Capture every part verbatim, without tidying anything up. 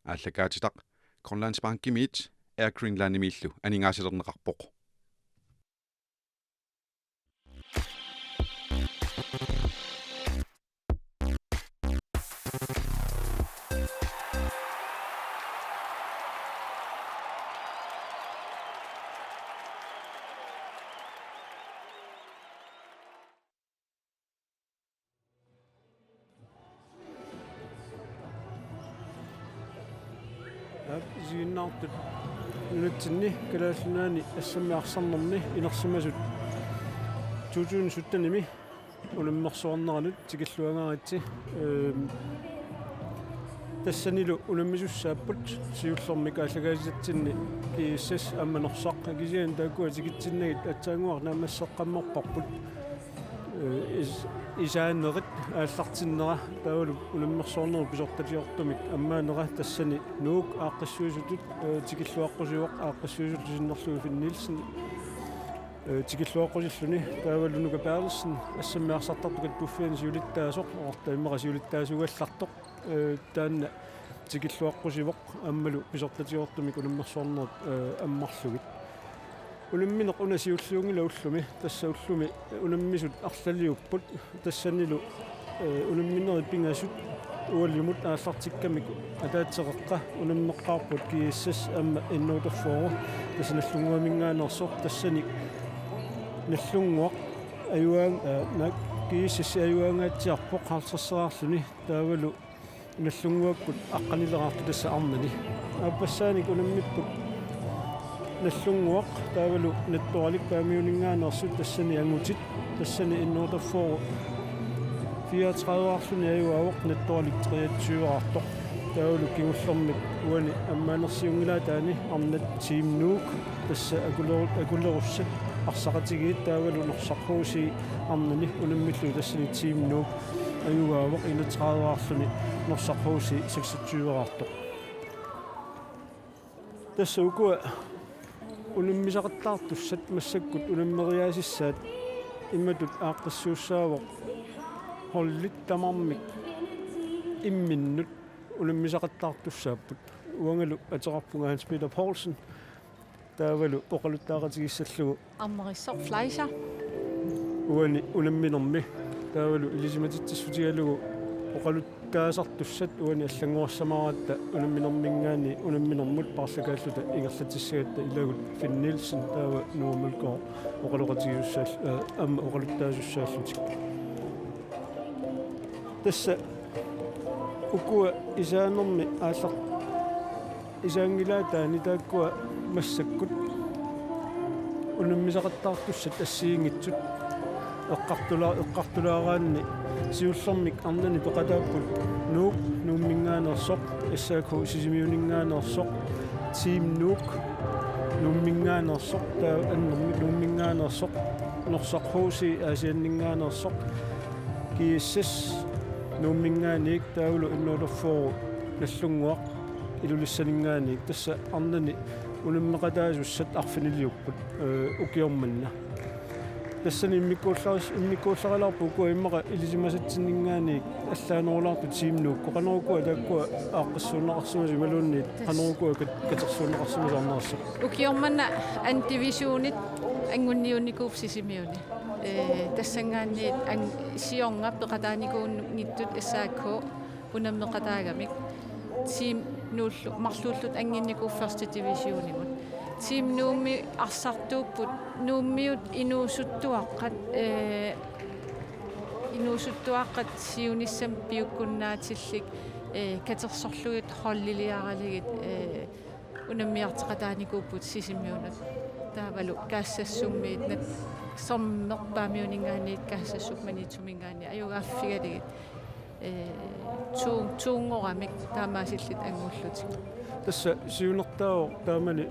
Aallakaatitaq Grønlandsbankimiit Air Greenlandimiillu aningaasalerneqarpoq. Aap, isiginnaartut nunatsinni Kalaallit Nunaanni assammik arsarnermi inersimasut to tusind syttenimi unammersuarneranut tikilluangaaritsi. Ehm, tassanilu unammisussaapput siullermik aallakaatitsinni G S S aamma Norsaq, kisianni taakkua tikitsinnagit aatsaannguaq naammasseqqammerparput. Eh, is-, isaanerit aallartinnera taavalu unammersuarnerup pisortatigoortumik ammaanera tassani Nuuk aaqqissuisutut, eh, tikilluaqqusivoq aaqqissuisullu sinnerlugu Finn Nielsen, eh, tikilluaqqusilluni taavalu Nuka Berthelsen assammik arsartartoq kattuffiani siulittaasoq, oqarta immaqa siulittaasugallartoq, eh, taanna tikilluaqqusivoq aammalu pisortatigoortumik unammersuarnerup, eh, ammarlugit. Unammineq una siulliunngilaq ullumi, tassa ullumi unammisut arlaliupput, tassanilu, eh, unamminerit pingasut ualimut aallartikkamik ataatsiqeqqa unammeqqaarput G S S aamma N otteogfyrre, tassa Nagdlunguaminngaanneersoq, tassani Nagdlunguaq ajuaan-, eh, na-, G S S ajugaangaatsiarpoq halvtredseraarluni, taavalu Nagdlunguakkut aqqanileqartoq tassa arnani. Aappassaanik unammipput Nagdlunguaq taavalu Nattoralik Paamiuninngaanneersoq, tassani angutit, tassani N otteogfyrre fireogtredive-arluni ajugaavoq, Nattoralik treogtyve-artoq. Taavalu kingullermik uani ammaanersiunngilaataani arnat Team Nuuk, tassa akuleru-, akulerussat arsaqatigiit, taavalu Norsaq H C arnani unammillugu, tassani Team Nuuk ajugaavoq, enogtredive-arluni Norsaq H C seksogtyve-artoq. Tassa ukua unammisaqattaartussat massakkut unammeriaasissaat imatut aaqqissuussaavoq, holdit tamarmik imminnut unammisaqattaartussaapput. Uangalu ateqarpunga Hans Peter Poulsen, taavalu oqaluttaaqatigiissallugu Arnariissoq Fleischer. Uani unamminermi taavalu ilisimatitsissutigalugu oqaluttaasartussat uani allanngorissamaaratta unamminerminngaanniit unamminermut paarlakaalluta ingerlatsissagatta ilagut Finn Nielsen taava Nuummalko oqaloqatigisussaal-, aa, aamma oqaluttaasussaallutik. Tassa ukua isaanermi aallar-, isaanngilaataani taakkua massakkut unammisaqattaartussat assigiinngitsut eqqartula-, eqqartulaaraanni siullermik arnani peqataapput Nuuk Nuumminngaanneersoq, S A K Sisimiuninngaanneersoq, Team Nuuk Nuumminngaanneersoq, taava annermik Nuumminngaanneersoq, Norsaq H C Aasianninngaanneersoq, G S S Nuumminngaanniit, taavalu N otteogfyrre Nagdlunguaq Ilulissaninngaanniit. Tassa arnani unammeqataasussat arfiniliupput, eh, ukioq manna. Tassani immikkuullaris-, immikkuullarilaarput ukua immaqa ilisimasatsinninngaanniit allaanerulaartut Team Nuukkut. Qanoq ukua taakkua aaqqissuunneqarsimasut imaluunniit qanoq ukua kat-, katersuunneqarsimasut arnarissat? Ukioq manna anden divisionit anguniunnikuupput Sisimiuni. Eh, tassanngaanniit an-, siorna peqataanikuunngitsut S A K unammeqataagamik. Team Nuullu marluulluta anginnikuupput første divisionimut. Team Nuummi arsartuupput, Nuummiut inuusuttuaqqat, eh, inuusuttuaqqat siunissami piukkunnaatillit, eh, katersorlugit holdiliaralugit, eh, unammiartoqataanikuupput Sisimiunut. Taavalu Kaassassummiit, nat-, Sermerpaamiuninngaanniit, Kaassassummiit Maniitsuminngaanniit ajugaaffigalugit, eh, tuun-, tuunngoramik taamaasillutik angullutik. Tassa siunertaavoq taamani,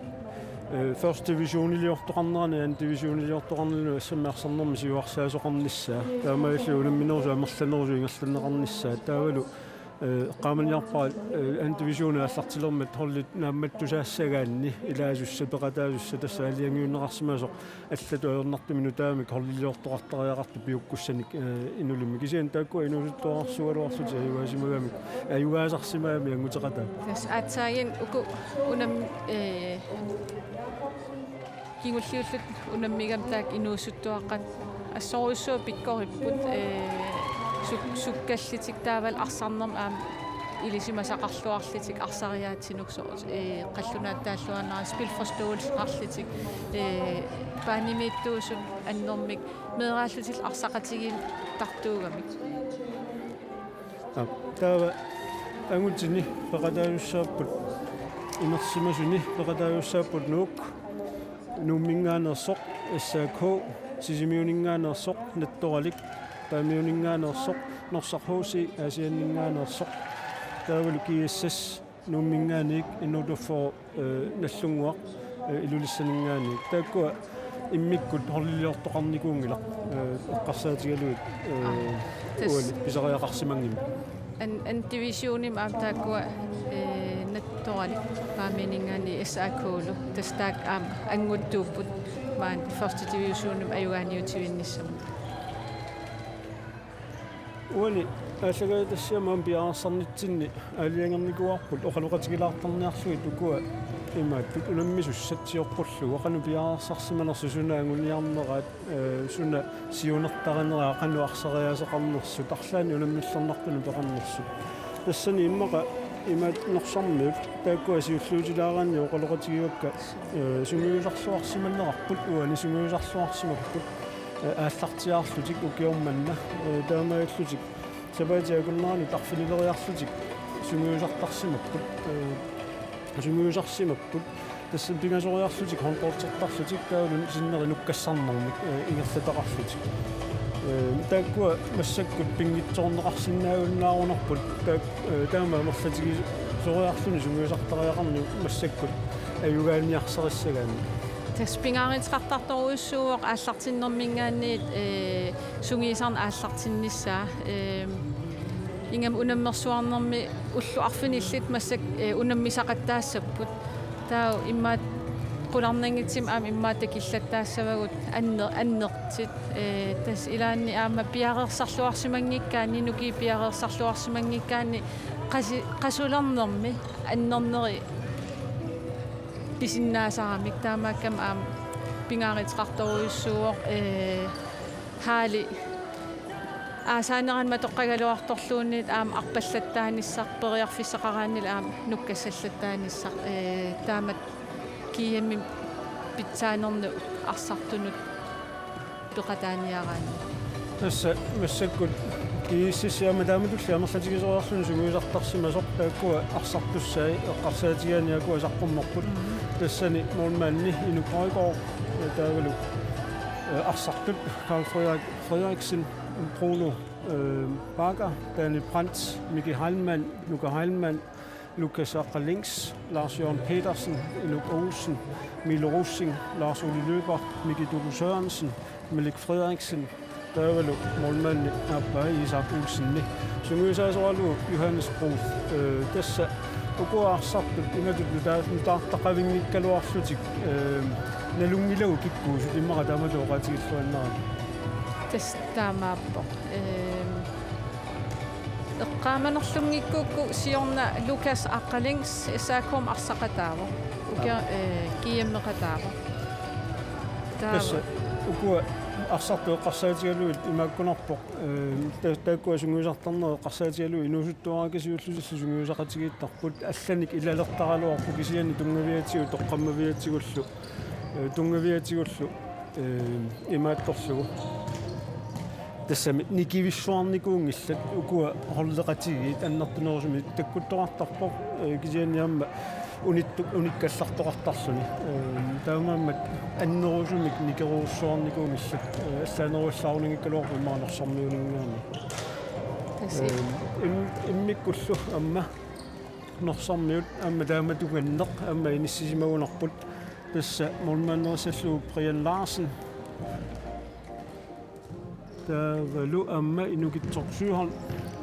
eh, første divisioniliortoqarnerani anden divisioniliortoqarnerani assammik arsarnermi siuarsaasoqarnissaa. Taamaalilluni unamminerusut amerlanerusut ingerlanneqarnissaat. Taavalu Ee, eqqaamaniarpara, ee, anden division aallartilermat holdit naammattusaassagaanni ilaasussat peqataasussat tassa aalajangiunneqarsimasoq allatut ajornartumik nutaamik holdiliortoqartariaqartut piukkussanik, ee, inulimmi. Kisianni taakkua inuusuttuararsuugaluarlutik ajugaasimagami, ajugaasarsimagami anguteqataat. Tassa aatsaat uku unam-, ee, kingulliullutik unammigami taakku inuusuttuaqqat assorujussuaq pikkoripput, ee, suk-, sukkallutik taavalu arsarnermik aamma ilisimasaqarluarlutik arsariaatsinnut soorlu, ee, qallunaatut taalluaannarlutik spilforståelseqarlutik, ee, banemiittuusut annermik meeraallutillu arsaqatigiittartuugamik. Aap, taava angutini peqataasussaapput, inersimasuni peqataasussaapput Nuuk, Nuumminngaanneersoq, S A K, Sisimiuninngaanneersoq, Nattoralik, Paamiuninngaanneersoq, Norsaq H C, Aasianninngaanneersoq, taavalu G S S, Nuumminngaanniit, N otteogfyrre, ee, Nagdlunguaq, ee, Ilulissaninngaanniit. Taakkua immikkut holdiliortoqarnikuunngilaq, ee, eqqarsaatigalugit, ee, Aap, tassa uani pisariaqarsimanngimmat. An-, anden divisionimi aamma taakkua, ee, Nattoralik Paamiuninngaanniit S A K-lu. Tassa taakku aamma annguttuupput maani første divisionimi ajugaaniutivinnissamut. Uani aallakaatitassiami aamma piareersarnitsinni aalajangernikuuarput oqaloqatigilaartarniarlugit ukua imaattut unammisussat sioqqullugu qanoq piareersarsimanersut, suna anguniarneraat, ee, suna siunertarineraat, qanoq arsariaaseqarnersut, arlaannik unammillernartunut peqarnersut. Tassani immaqa imaat Norsarmiut taakkua siulliutilaaraanni oqaloqatigivakka, ee, sungiusarluarsimaneqarput, uani sungiusarluarsimapput, ee, aallartiaarlutik ukioq manna, ee, taamaalillutik sapaatip akunneranut arfinileriarlutik sungiusartarsimapput, ee, sungiusarsimapput, tassa pingasoriarlutik håndboldertarlutik taavalu sinneri nukkassarnermik, ee, ingerlataqarlutik. Ee, taakkua massakkut pinngitsoorneqarsinnaajunnaarunarput, taak-, ee, taama amerlatigisoriarluni sungiusartariaqarneq massakkut ajugaaniarsarissagaanni. Tassa pingaaruteqartartorujussuuvoq aallartinnerminngaanniit, ee, sungiusarneq aallartinnissaa, ee, ingammik unammersuarnermi ullut arfinillit massakkut, ee, unammisaqattaassapput. Taava immaqa qularnanngitsumik aamma immaqa takullattaassavagut anner-, annertuut, ee, tassa ilaanni aamma piareersarluarsimanngikkaanni, nukiit piareersarluarsimanngikkaanni qasi-, qasulernermi annerneri pisinnaasaramik, taamaakkami aamma pingaaruteqartorujussuuvoq, ee, halli aasaanerani matoqqagaluartorluunniit aamma arpallattaanissaq, periarfissaqaraannilu aamma nukkassallattaanissaq, ee, taamatut G M-imi pitsaanermut arsartunut peqataaniaraanni. Tassa massakkut G S S aamma taamatulli amerlatigisoriarluni sungiusartarsimasoq, taakkua arsartussai eqqarsaatigigaanni ukua saqqummerput. Mhm. Tassani målmandi Inuk Højgaard, taavalu, ee, arsartut Karl Frederik Frederiksen, Bruno, ee, Bakker, Danny Brandt, Miki Heilmann, Nuka Heilmann, Lukas Aqqalings, Lars Jørgen Petersen, Inuk Olsen, Milo Rosing, Lars Ole Løber, Miki Duku Sørensen, Malik Frederiksen, taavalu målmandi aappaa Isak Olsen. Sungiusaasoralugu Johannes Groth, ee, tassa ukua arsartut imatut nutaa-, nutaartaqavinngikkaluarlutik, ee, nalunngilagut kikkuusut, immaqa taamatut oqaatigilluinnarami. Tassa taamaappoq. Ee, Eqqaamanerlunngikkukku siorna Lukas Aqqalings S A K-mi arsaqataavoq. Ukior-, ee, G M-eqataavoq. Taava. Tassa ukua arsartut eqqarsaatigalugit imaakkunarpoq, ee, ta-, taakkua sungiusartarnerit eqqarsaatigalugit inuusuttuaraakkut siullertillu sungiusaqatigiittarput, allanik ilalertaraluarpoq kisianni tunngaviatigut toqqammaviatigullu, ee, tunngaviatigullu, ee, imaattorlugu. Tassami nikivissuarnikuunngillat ukua holdeqatigiit annertunerusumik takkuttoqartarpoq, ee, kisianni aamma unittu-, unikkallartoqartarluni. Ee, taamaammat annerusumik nikerujussuarnikuunngillat, ee, allaaneruallaarunanngikkaluarpoq immaqa Norsarmiuninngaanniit. Tassa. Ee, im-, immikkullu aamma Norsarmiut aamma taamatunngaanneq aamma inissisimagunarput. Tassa målmanderissallugu Brian Larsen. Taavalu aamma Inukitsoq Søholt,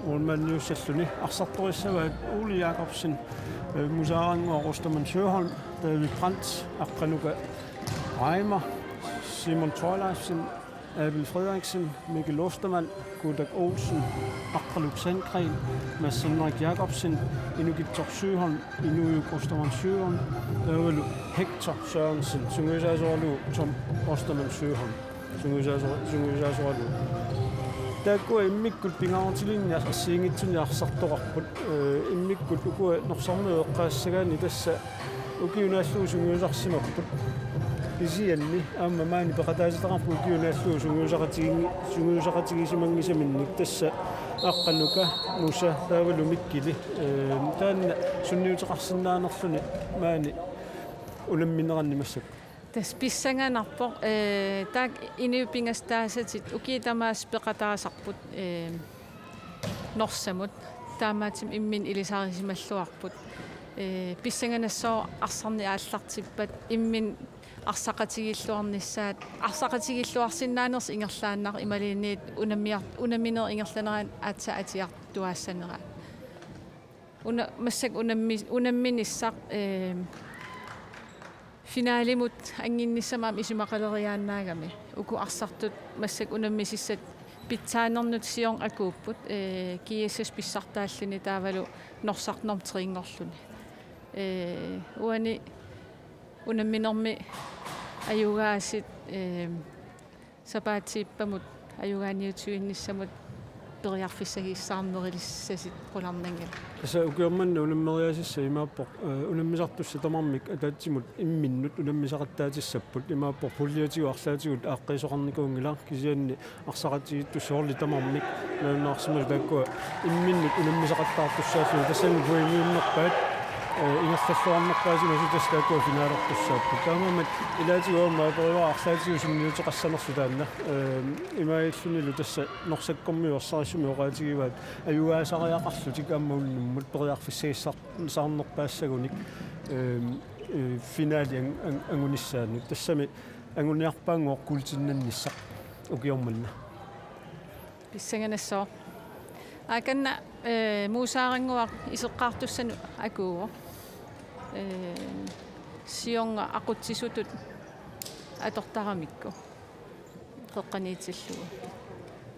Målmandiussalluni arsartorissavaat Ole Jakobsen, øh, Musaarannguaq Ostermann Søholm, David Brandt, Aqqanuka Reimer, Simon Thorleifsen, Abel Frederiksen, Mikkel Ostermann, Kodak Olsen, Aqqaluk Sandgren, Mads Henrik Jakobsen, Inukitsoq Søholm, Inujuk Ostermann Søholm, taavalu Hector Sørensen, sungiusaasoralugu Tom Ostermann Søholm. Sungiusaaso-, sungiusaasoralugu. Taakkua immikkut pingaarutilinnik assigiinngitsunik arsartoqarput. Øh, immikkut ukua Norsarmiut eqqaassagaanni tassa ukiunaallugu sungiusarsimapput. Kisianni aamma maani peqataatitaqarput ukiunaallugu sungiusaqatiginngi-, sungiusaqatigisimanngisaminnik tassa Aqqanuka, Musa, taavalu Mikkili. Øh, taanna sunniuteqarsinnaanerluni maani unammineranni massakkut. Tassa pissanganarpoq, øh, taakku inuit pingasut taasatit ukiut tamaasa peqataasarput, øh, Norsamut. Taamaattumik imminnut ilisarisimalluarput. Øh, pissanganassaaq arsarneq aallartippat imminnut arsaqatigiilluarnissaat, arsaqatigiilluarsinnaanersoq ingerlaannaq imaluunniit unammiar-, unamminerup ingerlanerani aatsaat atiartuaassaneraat. Una-, massakkut unammi-, unamminissaq, øh, finalimut annginnissamut aamma isumaqaleriaannaagami. Uku arsartut massakkut unammisissat pitsaanernut siorna akuupput, øh, G S S pissartaalluni taavalu Norsaq nummer tre-nngorluni. Øh, uani unamminermi ajugaasut, øh, sapaatiippamut ajugaaniutivinnissamut periarfissagissaarnerulissasut qularnanngilaq. Tassa ukioq manna unammeriaasissat imaappoq, øh, unammisartussat tamarmik ataatsimut imminnut unammisaqattaatissapput, imaappoq puljatigut arlaatigut aaqqiisoqarnikuunngilaq, kisianni arsaqatigiittussat holdit tamarmik nalunaarsimasut taakkua imminnut unammisaqattaartussaallugit, tassani pointiunnerpaat, øh, ingerlalluarnerpaasimasut tassa taakkua finalertussaapput. Taamaammat ilaatigut aamma aperivoq arlaatigut sunniuteqassanersoq taanna. Øh, imaallunilu tassa Norsakkormiut arsarissumik oqaatigivaat ajugaasariaqarlutik aamma unnummut periarfissagissaarnerpaassagunik, øh, øh, finali ang-, ang-, angunissaanut. Tassami anguniarpaannguaq kuultinnannissaq ukioq manna. Pissanganassaaq. Aakanna, øh, Musaarannguaq iseqqaartussanut akuuvoq. Øh, siorna aqutsisutut atortaramikku. Qeqqaniitillugu.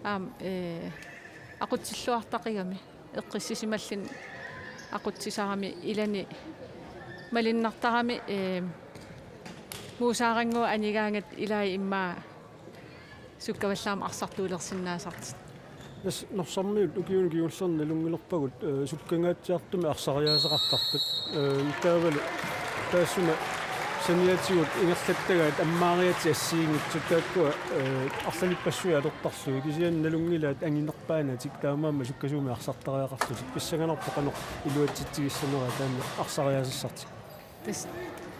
Aamma, øh, aqutsilluartaqigami. Eqqissisimalluni aqutsisarami ilani malunnartarami, øh, Musaarannguaq anigaangat ilai immaqa sukkavallaamik arsartuulersinnaasartut. Tassa Norsarmiut ukiuni kingullerni nalunngilarpagut, øh, sukkangaatsiartumik arsariaaseqartartut. Øh, taavalu taassuma saniatigut ingerlattagaat ammaariaatsit assigiinngitsut taakkua, øh, arlalippassuit atortarlugit, kisianni nalunngilaat anginerpaanatik taamaammat sukkasuumik arsartariaqarlutik. Pissanganarpoq qanoq iluatsitsigissaneraat taanna arsariaasassartik. Tassa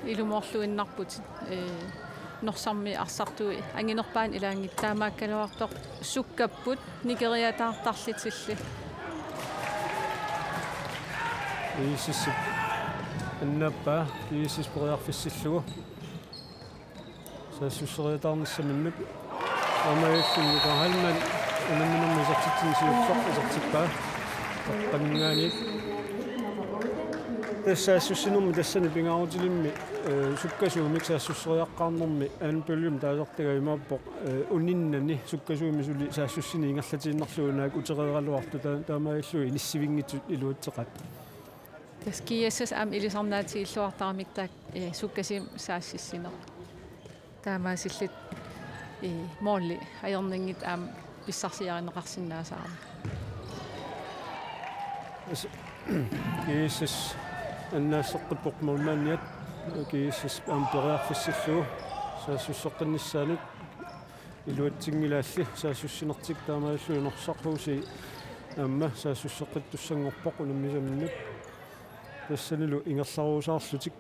ilumoorluinnarputit, øh, Norsarmiut arsartuut anginerpaanut ilaanngitsut, taamaakkaluartoq sukkapput nikeriataartarlutillu. G S S-ip annaappaa, G S S periarfissillugu. Saassusseriataarnissaminnut. Aamma Mikael Heilmann unamminermi isertitsinermi siulleq isertippaa. Taqqanngaaniit. Tassa saassussinermi tassani pingaarutilimmi, øh, sukkasuumik saassusseriaqqaarnermi anden bølgemi taasartagaa imaappoq, øh, uninnani sukkasuumik suli saassussineq ingerlatiinnarlugu naak utereeraluartoq taa-, taamaalillugu inissivinngitsut iluatseqaat. Tassa G S S aamma ilisarnaatigilluartaramik taakku, øh, sukkasuumik saassussineq. Taamaasillutik, øh, måli ajornanngitsut aamma pissarsiarineqarsinnaasarami. As-, G S S annaasseqqippoq målmandiat, G S S aamma periarfissillugu saassusseqqinnissaanut iluatsinngilaalli saassussinertik, taamaalilluni Norsaq H C aamma saassusseqqittussanngorpoq unammisaminnut. Tassanilu ingerlaruusaarlutik.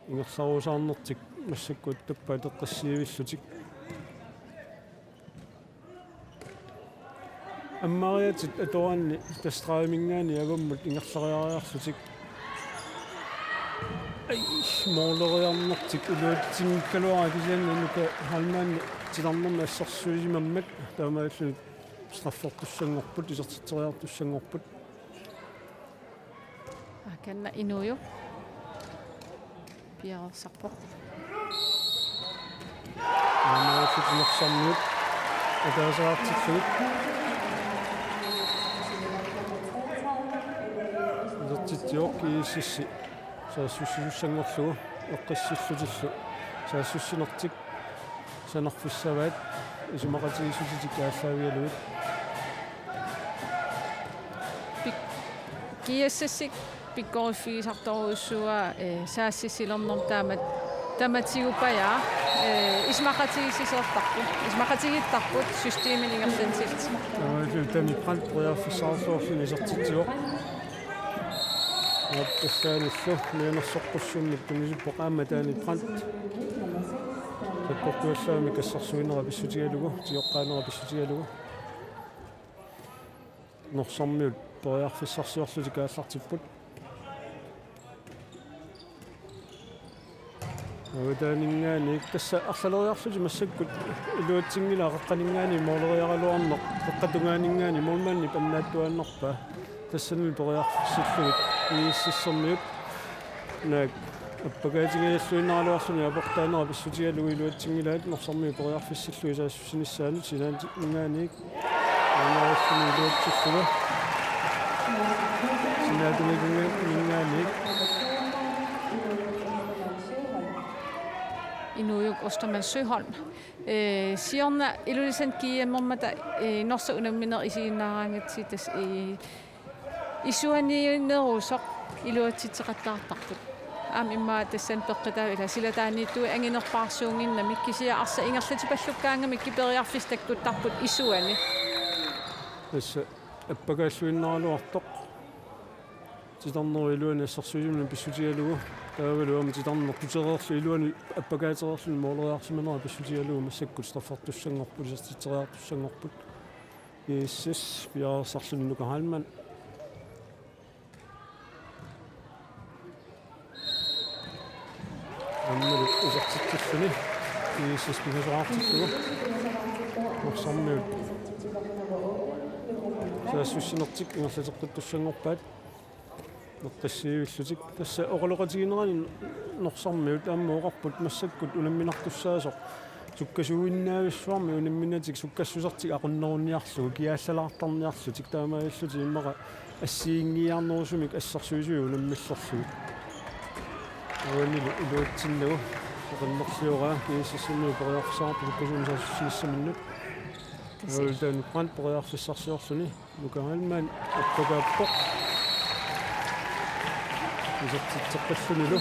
Ingerlaruusaarnertik massakkut attappaat eqqissivillutik. Ammaariaatsit atoraanni tassa tredive-minngaanniit avammut ingerlariarlutik. Ai, måleriarnertik iluatsinngikkaluarpaa kisianni Mikael Heilmann titarnermik assersuisimammat taamaalilluni Straffertussanngorput, isertitseriartussanngorput. Akanna Inuujup piareersarpoq. Aamma Norsarmiut ataaseqartillugit. Isertitsivoq GSS saassussisussanngorlugu eqqissillutillu saassussinertik sanarfissavaat isumaqatigiissutitik aallaavigalugit. Pik-, GSS-ip pikkoriffigisartorujussuuaa, eh, saassussilernermut taamak tamatigupajaaq, eh, isumaqatigiissuseertarput, isumaqatigiittarput systemimik ingerlanneqartut. Taamalu Danny Brandt periarfissarsiorluni isertitsivoq. Aap, tassaanillu mianersoqqussummik tunisippoq aamma Danny Brandt. Sakkortuallaamik assersuinera pissutigalugu, tioqqaanera pissutigalugu. Norsarmiut periarfissarsiorlutik aallartipput. Avataaninngaanniit tassa arlaleriarlutik massakkut iluatsinngilaq, qeqqaninngaanniit mooleriaraluarneq, qeqqata tungaaninngaanniit moolmandip annaattuaannarpaa. Tassanilu periarfissillugit GSS-ermiut naak appakaatingajalluinnaraluarluni aportaanera pissutigalugu iluatsinngilaat Norsarmiut periarfissillugit saassussinissaanut. Sinaaninngaanniit aamma iluatsillugu. Sinaatungaaninngaanniit. Inuujuk Ostermann Søholm. Eh, siorna Ilulissani GM-ermata, eh, Norsaq unammineq isiginnaaraangatsigu tassa, eh, isuaniinnerusoq iluatsitseqattaartarput. Aamma immaqa tassani peqqutaavoq ila silataaniittugut anginerpaarsuunnginnamik, kisianni arsaq ingerlatipallukkaangamikku periarfissat takkuttarput isuani. Tassa appakaalluinnaraluartoq. Titarnerup iluani assersuisumik pissutigalugu. Taavalu aamma titarneq tutereerluni iluani appakaatereerluni mooleriarsimanera pissutigalugu massakkut straffertussanngorput, isertitseriartussanngorput. GSS piareersarluni Nuka Heilmann. Aammalu isertitsilluni GSS pingasoqartillugu. Norsarmiut saassussinertik ingerlateqqittussanngorpaat. Eqqissiivillutik. Tassa oqaloqatiginerani Norsarmiut aamma oqarput massakkut unamminartussaasoq sukkasuuinnaavissuarmik unamminatik sukkassusertik aqunnerunniarlugu kiaallalaartarniarlutik, taamaalillutik immaqa assigiinngiiarnerusumik assersuisui unammillerlugit. Uanilu iluatsinnagu oqannerlioraa GSS-imiut periarfissaqarput sukkasuumik saassussinissaminnut. Tassa. Aamma Danny Brandt periarfissarsiorluni. Nuka Heilmann appakaappoq. Isertitseqqillunilu.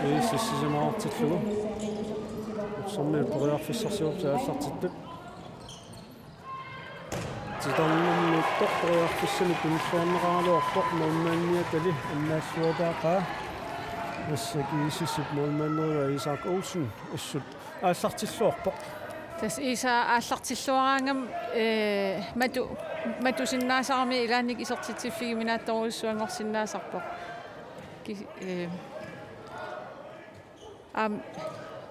GSS sisamaqartillugu. Norsarmiut periarfissarsiorlutik aallartittut. Titarnermiittoq periarfissanik tunilluarneqaraluartoq, moolmandiatali annaalluataaqaa. Tassa GSS-ip moolmanderivaa Isak Olsen assut aallartilluarpoq. Tassa Isak aallartilluaraangami, eh, matu-, matusinnaasarami ilaannikkut isertitsiffigiminaatsorujussuanngorsinnaasarpoq. Ki-, eh, aamma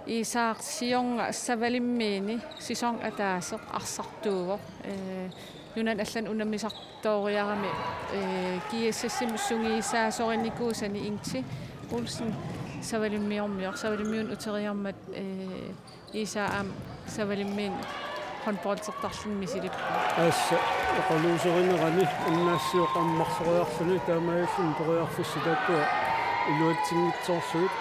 Isak siorna Savalimmiini sæson ataaseq arsartuuvoq. Eh, nunani allani unammisartooriarami, eh, GSS-imi sungiusaasorinikuusani Ingti Olsen Savalimmiormioq, Savalimmiunut uteriarmat, eh, Isak aamma Savalimmiini håndboldertarluni misilippoq. Tassa oqaluuserinerani annaassisoq ammarsoriarluni, taamaalilluni periarfissat taakkua iluatsinngitsoorlugit.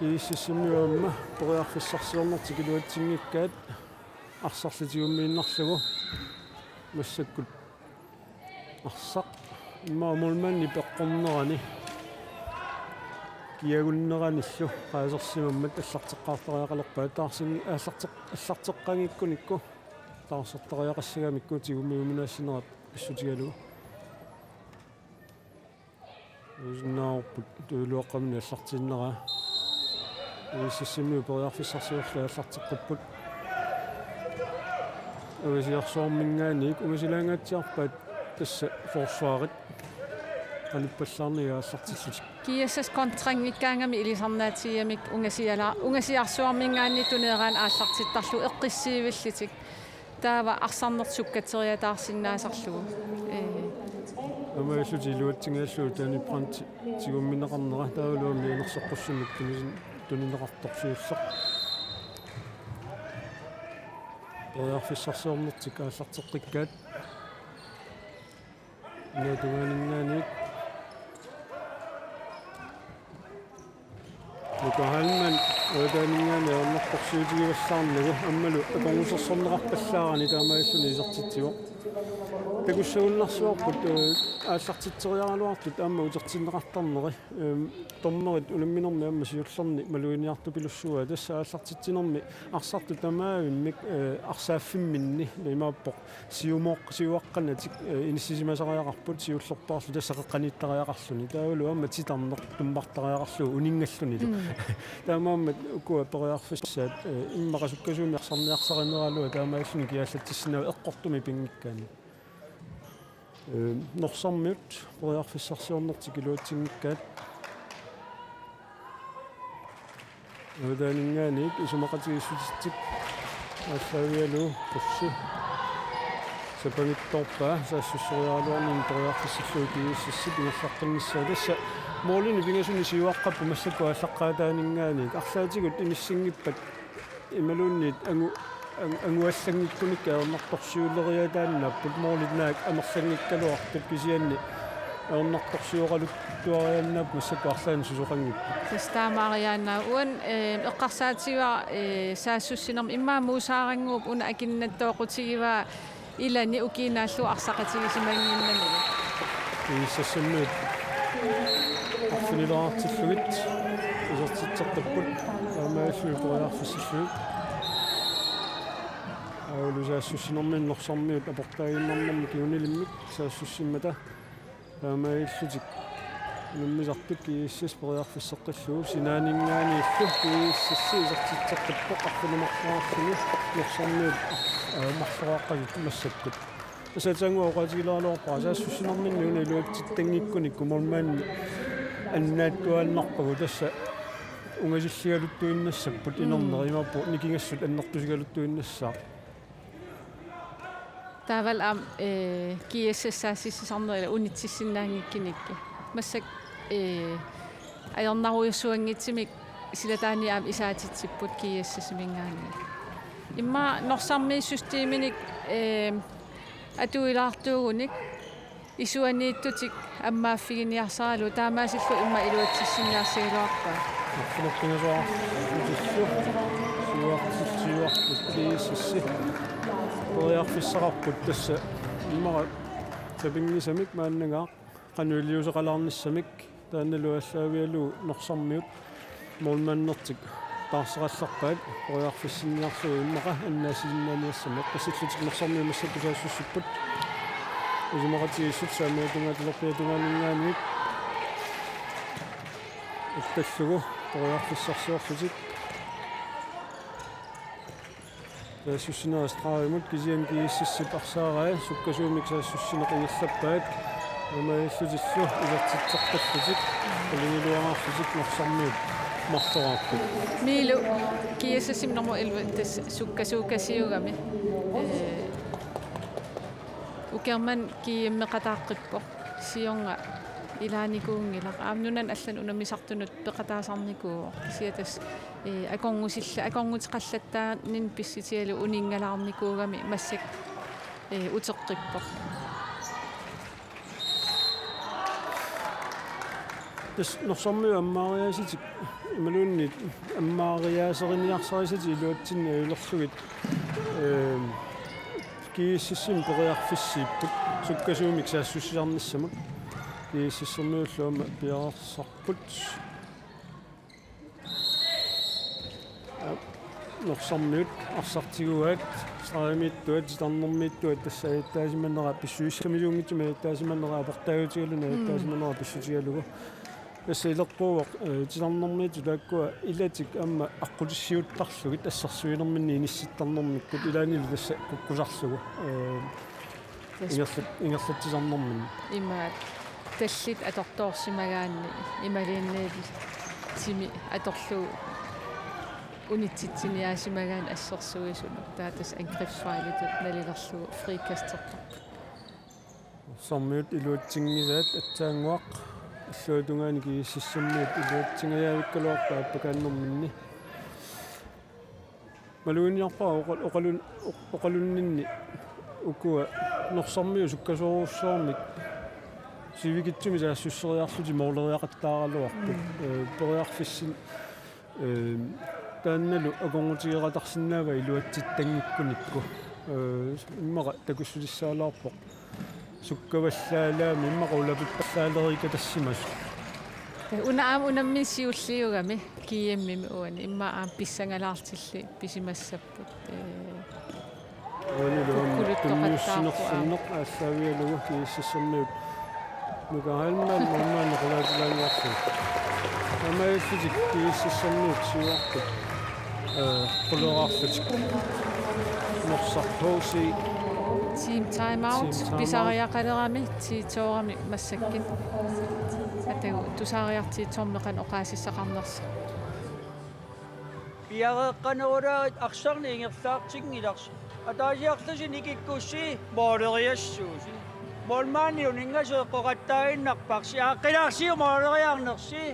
GSS-imiut aamma periarfissarsiornertik iluatsinngikkaat arsarlu tigummiinnarlugu massakkut arsaq immaqa moolmandi peqqornerani kiagunneranillu qaasersimammat allarteqqaartariaqalerpaat, taarsin aallarteq-, allarteqqanngikkunikku taarsertariaqassagamikku tigummiuminaassinera pissutigalugu. Usinnaavorput tuluaqqummini allartiinnarpaa. GSS-imiut periarfissarsiorlugit aallarteqqipput. Ungasiarsuarminngaanniit ungasilaangaatsiarpaat tassa forsvarit qanippallaarnagit aallartillutik. GSS kontranngikkaangami ilisarnaatigigamikku ungasiala-, ungasiarsuarminngaanniit tuneeraanni aallartittarlugu, eqqissiivillutik. taava arsarneq sukkateriataarsinnaasarlugu. Ee. Aamma illutik iluatsinngillutik Danny Brandt tigummineqarnera taavalu aamma mianersoqqussummik tunisin-, tunineqartoq siulleq. Periarfissarsiornertik aallarteqqikkaat. Unaata tungaaninngaanniit. Nuka Heilmann, unaata tungaaninngaanniit ajornartorsiutigivallaarnagu aammalu akornusersorneqarpallaarani taamaalilluni isertitsivoq. Takussagunarsuarput, ee, aallartitseriaraluartut aamma utertinneqartarneri, ee, dommerit unamminermi aamma siullerni maluginiartupilussuuaa, tassa aallartitsinermi arsartut tamaavimmik, ee, arsaaffimminni imaappoq siumooq-, siuaqqanatik, ee, inissisimasariaqarput siullerpaarlu tassa qeqqaniittariaqarluni. Taavalu aamma titarneq tummartariaqarlugu uninngallunilu. Mm. Taamaammat ukua periarfissaat, ee, immaqa sukkasuumik arsarniarsarineralua taamaalilluni kiallatsissinnaavaat eqqortumik pinngikkaanni. Ee, Norsarmiut periarfissarsiornertik iluatsinngikkaat. Unaata tungaaninngaanniit isumaqatigiissutitsik aallaavigalugu Qussi sapangitsoorpaa saassusseriaraluarnini periarfissallugu GSS-ip ingerlaqqinnissaa. Tassa målini pingasuni siuaqqapput massakkut aallaqqaataaninngaanniit. Arlaatigut inissinngippat imaluunniit angu-, angu-, anguallanngikkunik ajornartorsiuleriataannaapput, målit naak amerlanngikkaluartut, kisianni ajornartorsioqaluttuariaannaapput massakkut arlaannik susoqanngippat. Tassa taamaariaannaa. Uani, ee, eqqarsaatigivara, ee, saassussinermi immaqa Muusaaranguup una akinnattoqqutigivaa ilani ukiinaallu arsaqatigisimannginnamigu. GSS-imiut arfinilaartillugit isertitseqqipput, aamma illuit periarfissillugit. Aulu saassussinermi Norsarmiut aportaaginnarnermi kinguniilimmik saassussimmata taamaalillutik unammisartut GSS periarfisseqqillugu sinaaninngaanniillu GSS isertitseqqippoq arfineq-marloriarluni Norsarmiut, ee, marloraqqasut massakkut. Tassa aatsaannguaq oqaatigileraluarpara saassussinerminni una iluatsittanngikkunikku målmandi annaattuaannarpagu tassa ungasilligaluttuinnassapput. Mm. Inerneq imaappoq nikingassut annertusigaluttuinnassaaq. Taavalu aamma, ee, GSS-ip saassussisarneq ila unitsissinnaanngikkunikku. Massakkut, ee, ajornarujussuanngitsumik silataani aamma isaatitsipput GSS-iminngaanniit. Immaqa Norsarmiut systeminik, ee, atuilaartuugunik isuaniittutik ammaaffiginiarsaralugu taamaasillutik immaqa iluatsissinnaassagaluarpaat. Arfineq-pingasoqarlutillu siuartitsilluarput GSS-i periarfissaqarput tassa immaqa sapinngisamik maannangaaq qanoq iliuuseqalaarnissamik. Taannalu aallaavigalugu Norsarmiut målmandertik taarserallarpaat periarfissinniarlugu immaqa annaassisinnaaniassammat. Qassillutik Norsarmiut massakkut saassussipput. Isumaqatigiissut saamiata tungaa talerpiata tungaaninngaanniit attallugu periarfissarsiorlutik. Saassussinerit stregimut kisianni GSS-ip arsaarai sukkasuumik saassussineq ingerlappaat. Taamaalillutillu isertitseqqillutik qulingiluaarlutik Norsarmiut marloraarput. Miilu GSS-ip nummer elleve tassa sukkasuukasiugami. Ee, ukiarmanna GM-eqataaqqippoq. Siorna ilaanikuunngilaq. Aamma nunanut allanut unammisartunut peqataasarnikuuvoq. Kisianni tassa, ee, akornusilla-, akornuteqallattaarninni pissutigalugu uninngallaarnikuugami massakkut, ee, uteqqippoq. Tassa Norsarmiut ammaariaasatik imaluunniit ammaariaaseriniarsarisatik iluatsinni ajulerlugit, ee, GSS-imik periarfissiipput sukkasuumik saassussisarnissamut. GSS-ermiullu aamma piareersarput. Norsarmiut arsartiguaat, stregimiittuat, titarnermiittuat tassa ajattaasimanera pissusissamisuunngitsumik ajattaasimanera aportaajutigaluni ajattaasimanera pissutigalugu. Tassa ileqquuvoq, ee, titarnermiittut taakkua ilatik aamma aqqutissiuuttarlugit assersuinerminni inissittarnermikkut ilaannilu tassa kukkusarlugu, ee, tassa ingerlat-, ingerlatsisarnerminni. Imaat tallit atortoorsimagaanni imaluunniit timi atorlugu unitsitsiniaasimagaanni assersuisunut, taava tassa angrebsfejlitut nalilerlugu frikastertarput. Norsarmiut iluatsinngisaat aatsaannguaq illuatungaani GSS-imiut iluatsingajaavikkaluarpaat aappakaannerminni. Maluginiarpara oqa-, oqalun-, oq-, oqalunninni ukua Norsarmiut sukkasoorujussuarmik sivikitsumik saassusseriarlutik mooleriaqattaaraluarput. Mm. Ee, periarfissin-, ee, taannalu akornutigeqatarsinnaavaa iluatsittanngikkunikku. Ee, immaqa takussutissaalaarpoq. Sukkavallaalaamik immaqa ulapippallaalereerikatassimasut. Una aamma unammineq siulliugami G M-imi uani immaqa aamma pissangalaartillit pisimassapput. Ee, uani luammi kukkuluttoqattaarpoq aamma. Tunniussinersorneq aallaavigalugu GSS-imiut. Nuka Halman, Halman, Nikolaj Langvarsen. Taamaalillutik GSS-imiut siuarput. Ee, quleraarlutik. Norsaq H C. Team timeout. Team timeout. Pisariaqalerami, ti toorami massakkut. Atagu, tusariartiitsorneq qanoq oqaasissaqarnersoq. Piareeqqanerulaarit arsarneq ingerlaartinngilarsi. Ataasiarlusi nikikkussi mooleriassuusi. Moolmaanni uninngasoq eqqoqattaaginnarparsi. Aaqqilaarsiuk mooleriarnersi.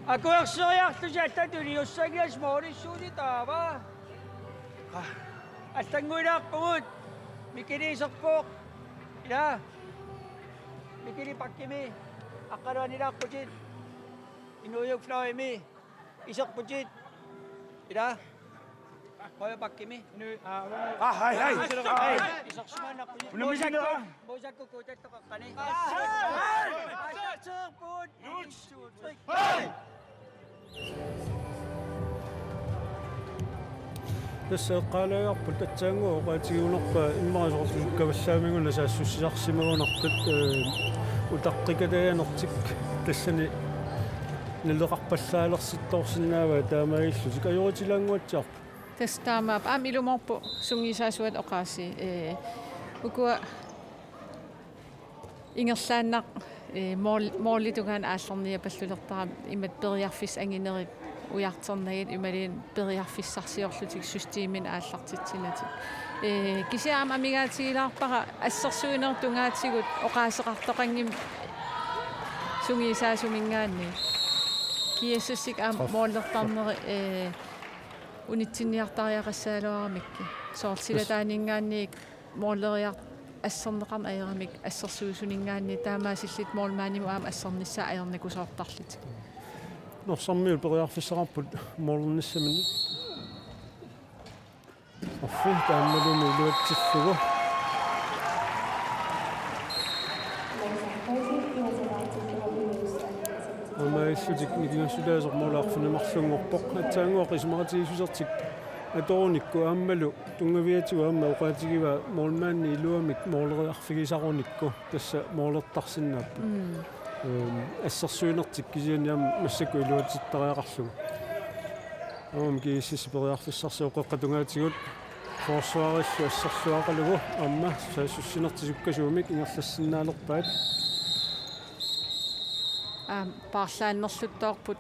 Akuerseriarlusi allatut iliussanngilassi moolissuusi taava. Aa, allannguilaarpugut. Mikili iserpoq. Ila. Mikili bakkimi. Aqqaluanilaarputit. Inuujuk fløjimi. Iserputit. Ila. Højre bakkimi. Aa, hej, hej. Hej. Isersimaannarputit. Unammisakku. Moosakku kuutattoqaqqani. Hej. Hej. Hej. Tassa eqqaalaagarput aatsaannguaq oqaatigigunarpaa immaqa soorlu sukkavallaamiguna saassussisarsimagunartut, ee, utaqqikataanertik tassani naleqarpallaalersittoorsinnaavaa taamaalillutik ajoritilaannguatsiarpoq. Tassa taamaappoq aamma ilumoorpoq sungiusaasuat oqaasii, ee, ukua ingerlaannaq, ee, mool-, moolitungaani aallarniapallulertarami imatut periarfissat anginerit ujartornagit imaluunniit periarfissarsiorlutik systeminik aallartitsinatik. Ee, kisianni aamma amigaatigilaarpara assersuinerit tungaatigut oqaaseqartoqanngimmat sungiusaasuminngaanniit. GSS-ikkut aamma moolilertarneri, ee, unitsinniartariaqassagaluaramikkit. Soorlu silataaninngaanniit mooleriar-, asserneqarneq ajoramik assersuisuninngaanniit taamaasillutik moolmaanimut aamma assernissaat ajornakusoortarlutik. Norsarmiut periarfissaqarput moolernissaminnik. Arfi taammalumi iluatsillugu. Aamma illutik nikingassutaasoq mooli arfineq-marlunngorpoq. Aatsaannguaq isumaqatigiissusertik atorunikku aammalu tunngaviatigut aamma oqaatigivaa moolmaanni iluamik mooleriarfigisarunikku tassa moolertarsinnaapput. Mm. Ehm, assersuinertik kisianni aamma massakkut iluatsittariaqarlugu. Aamma GSS periarfissarsioqqeqqa tungaatigut forsvarillu assersuaqalugu aamma saassussinertik sukkasuumik ingerlassinnaalerpaat. Aamma paarlaannerluttoorput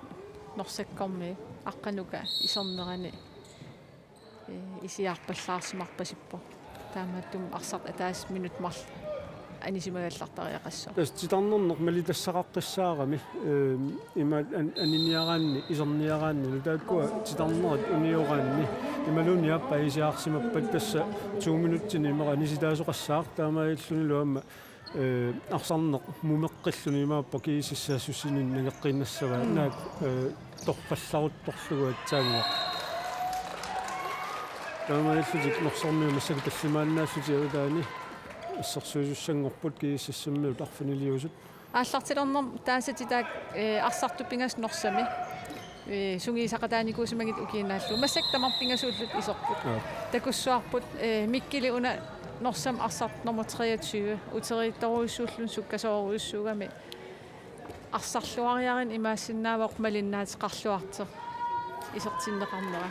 Norsakkormiut aqqanuka isernerani, ee, isiarpallaarsimarpasippoq. Taamaattumik arsartut ataaseq minutsit marluk anisimagallartariaqassaaq. Tassa titarnerneq malitassaqaqqissaarami, ehm, ima an-, aniniaraanni, iserniaraanni, nutaakkua titarnerit unioraanni, imaluunniit aappaa isiarsimappat tassa to minutsini immaqa anisitaasoqassaaq, taamaalillunilu aamma ee, arsarneq mumeqqilluni imaappoq GSS-ip saassussininnut nangeqqiinnassavaa. Mm. Naak, ee, torrallaruttorlugu aatsaannguaq. Taamaalillutik Norsarmiut massakkut tallimaannaassutit avataani assersuisussanngorput GSS-imiut arfiniliusut. Aallartilernermut taasatitaa, ee, arsartut pingasut Norsami. Ee, sungiusaqataanikuusimagit ukiut naallugu. Massakkut tamarmik pingasuullutik iserput. Aap. Takussuarput, ee, Mikkeli una Norsami arsartoq nummer treogtyve. Uteriittorujussuulluni sukkasoorujussuugami arsarluariarluni imaassinnaavoq malinnaateqarluartoq isertinneqarnera.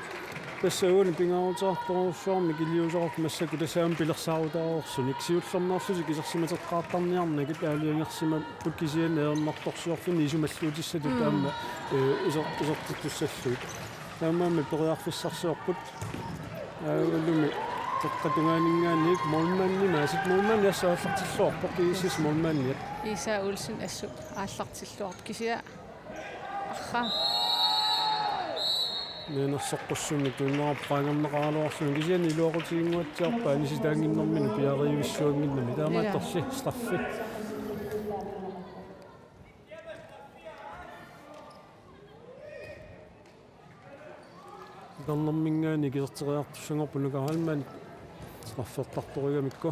Tassa uani pingaaruteqartorujussuarmik iliuuseqarpoq massakkut tassa aamma pilersaarutaareersunik. Siullermeerlutik isersimateqqaartarniarnagit aalajangersimapput kisianni ajornartorsiorluni isumalluutissatut. Mm. Aamma, ee, iser-, isertittussallugit. Taamaammat periarfissarsiorput. Aagulumi Qeqqata tungaaninngaanniit målmandi, Maasip målmandi assut aallartilluarpoq, G S S målmandiat. Isa Olsen assut aallartilluarpoq kisianni arraa. Mianersoqqussummik tuinnaarpoq qaangerneqaraluarluni kisianni iluaqutiginnguatsiarpaa anisitaannginnerminni piareerujussuannginnami. Taamaattorli straffi. Ikarnerminngaanniit iserteriartussanngorput Nuka Heilmann straffertartorigamikku.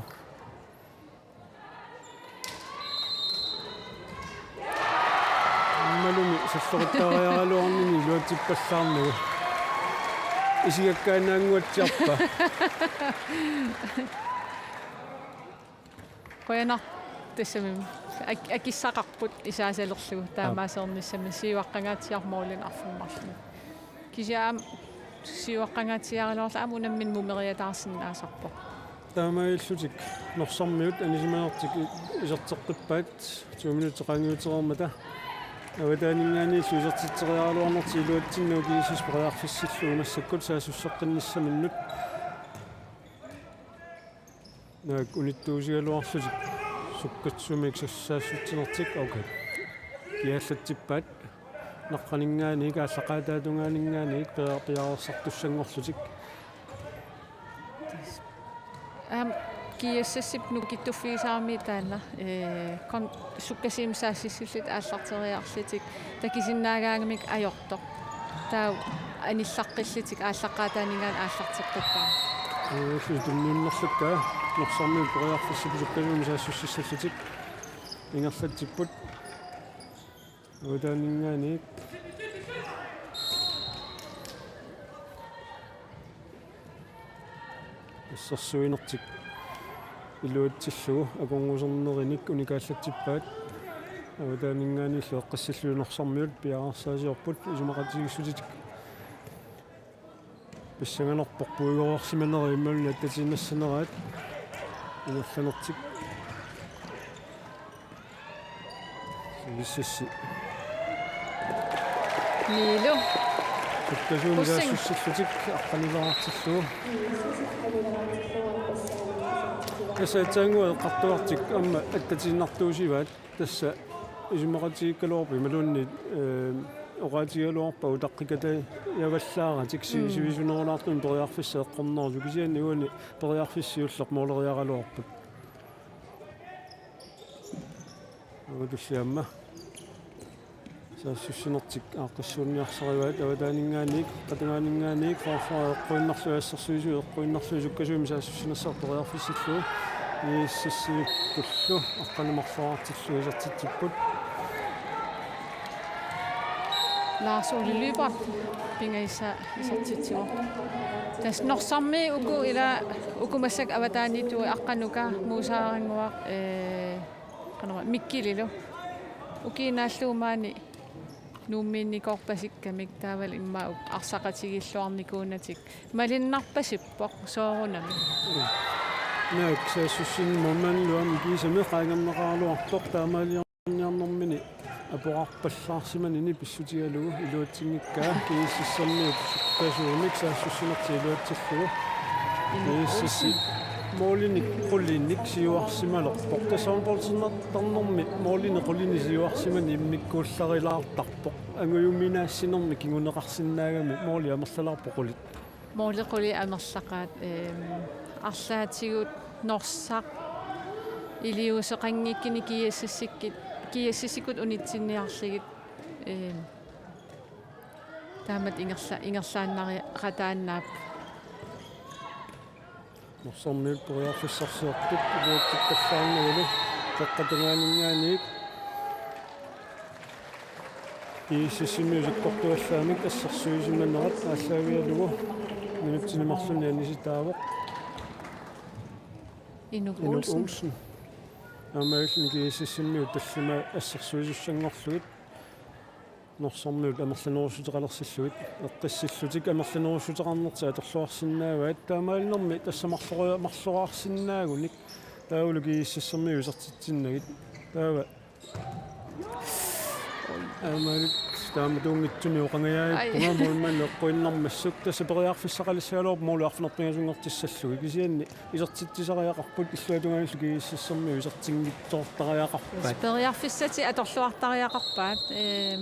Aammalumi salloqittaariaraluarnini iluatsippallaarnagu. Isigakkaannaannguatsiarpaa. Qujanaq tassami ak-, akissaqarput isaasalerlugu taamaasernissamik siuaqqangaatsiarpoq målinik arfineq-marlunnik. Kisianni aamma siuaqqangaatsiaraluarlugu aamma unammineq mumeriataarsinnaasarpoq. Taamaalillutik Norsarmiut anisimanertik i-, iserteqqippaat, to minutsit qaangiutereermata. Avataaninngaanniillu isertitseriaraluarnertik iluatsinnagu G S S periarfissillugu massakkut saassusseqqinnissaminnut. Naak unittuusigaluarlutik sukkassumiik saassussinertik, okay. Kiallatsippaat. Naqqaninngaanniit, aallaqqaataa tungaaninngaanniit pia-, piareersartussanngorlutik. Aamma G S S-ip nukittuffigisarami taanna, ee, kon-, sukkasuumik saassussillutik aallarteriarlutik takusinnaagaangamik ajortoq. Taava anillaqqillutik aallaqqaataaninngaanniit aallarteqqippaat. Ee, tunniunnerlukkaa Norsarmiut periarfissat sukkasuumik saassussissallutik ingerlatsipput. Avataaninngaanniit. Assersuinertik iluatsillugu akornusernerinik unikaallatsippaat. Avataaninngaanniillu eqqissillutik Norsarmiut piareersaasiorput isumaqatigiissutitik. Pissanganarpoq puigorsimanerat imaluunniit attatiinnassaneraat. Ingerlanertik. G S S. Niilu. Sukkasuumik saassussillutik aqqanilaartillugu. Tassa aatsaannguaq eqqartugartik aamma attatiinnartuusivaat. Tassa isumaqatigiikkaluarpoq imaluunniit, ee, oqaatigigaluarpaa utaqqikatajaavallaaratik si-, mm, sivisunerulaartumik periarfissaq eqqornerusoq kisianni uani periarfissaq siulleq måleriaraluarput. Uanga tulliamma. Saassussinertik aaqqissuunniarsarivaat avataaninngaanniit, Qeqqata tungaaninngaanniit, forsvarip eqquinnarlugu assersuisui eqquinnarlugu sukkasuumik saassussinertik periarfissillugu. G S S-ikkullu aqqaneq-marloraartillugu isertitsipput. Lars Ole Lyberth pingajussaa isertitsivoq. Tassa Norsarmiut uku ila uku massakkut avataaniittuut Aqqanuka, Muusaaranguaq, ee, qanormaa Mikkililu. Ukiut naallugu maani Nuummiinnikoorpasikkamik taavalu immaqa arsaqatigiilluarnikuunatik. Malunnarpasippoq soorunami. Naak saassussineq målmandilu aamma kiisami qaangerneqaraluartoq taamaaliorniarnermini aporarpallaarsimanini pissutigalugu iluatsinngikkaa G S S-ermiut sukkasuumik saassussinertik iluatsillugu. G S S-ip målinik qulinik siuarsimalerpoq. Tassa håndboldinnartarnermi målinik qulinik siuarsimaneq immikkuullarilaartarpoq. Angujuminaassinermi kinguneqarsinnaagami måli amerlalaarpoq qulit. Måli qulit amerlaqaat, ehm, arlaatigut Norsaq iliuuseqanngikkunik G S S-ikkut, G S S-ikkut unitsinniarlugit, ehm, taamatut ingerla-, ingerlaannariaqataannaapput. Norsarmiut periarfissarsiortut iluatsippallaarnagulu Qeqqata tungaaninngaanniit. G S S-imiut sakkortuallaamik assersuisimanerat aallaavigalugu minutsini marlunni anisitaavoq. Inuk Inuk Olsen. Olsen. Aamma illit G S S-imiut tallimaat assersuisussanngorlugit. Norsarmiut amerlanerussuteqalersillugit, eqqissillutik amerlanerussuteqarnertik atorluarsinnaavaat, taamaalinermi tassa marloriu-, marloriarsinnaagunik, taavalu G S S-ermiut isertitsinnagit, taava aammalu Taamatuunngitsunik oqangajaappunga. Ai. Målmand eqquinnarmassuk. Tassa periarfissaqalissagaluarpoq måli arfineq-pingasunngortissallugit. Kisianni isertitsisariaqarput illuatungaanillu GSS-ermiut isertinngitsoortariaqarpaat. Periarfissatik atorluartariaqarpaat. Ee,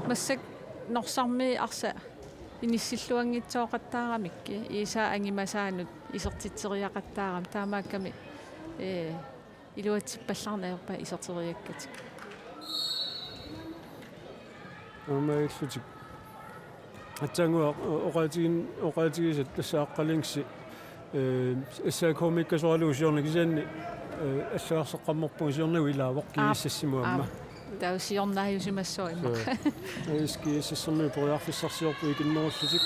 massakkut Norsarmiit arsaq inissilluanngitsooqattaaramikkit. Iisa angimasaanut isertitseriaqattaarami. Taamaakkami, ee, iluatsippallarneq ajorpaat iserteriakkatik. Aamma illutik. Aatsaannguaq oqaatigin-, oqaatigisat tassa Aqqalingsi, ee, S A K-miikkasoralugu siorna kisianni, ee, allagarsaqqammerpunga siornagut ilaavoq. Aap, GSS-imut aamma. Aap. Taava siornaajusimassaaq immaqa. Suu. Ee, GSS-ermiut periarfissarsiorput ikinnerullutik.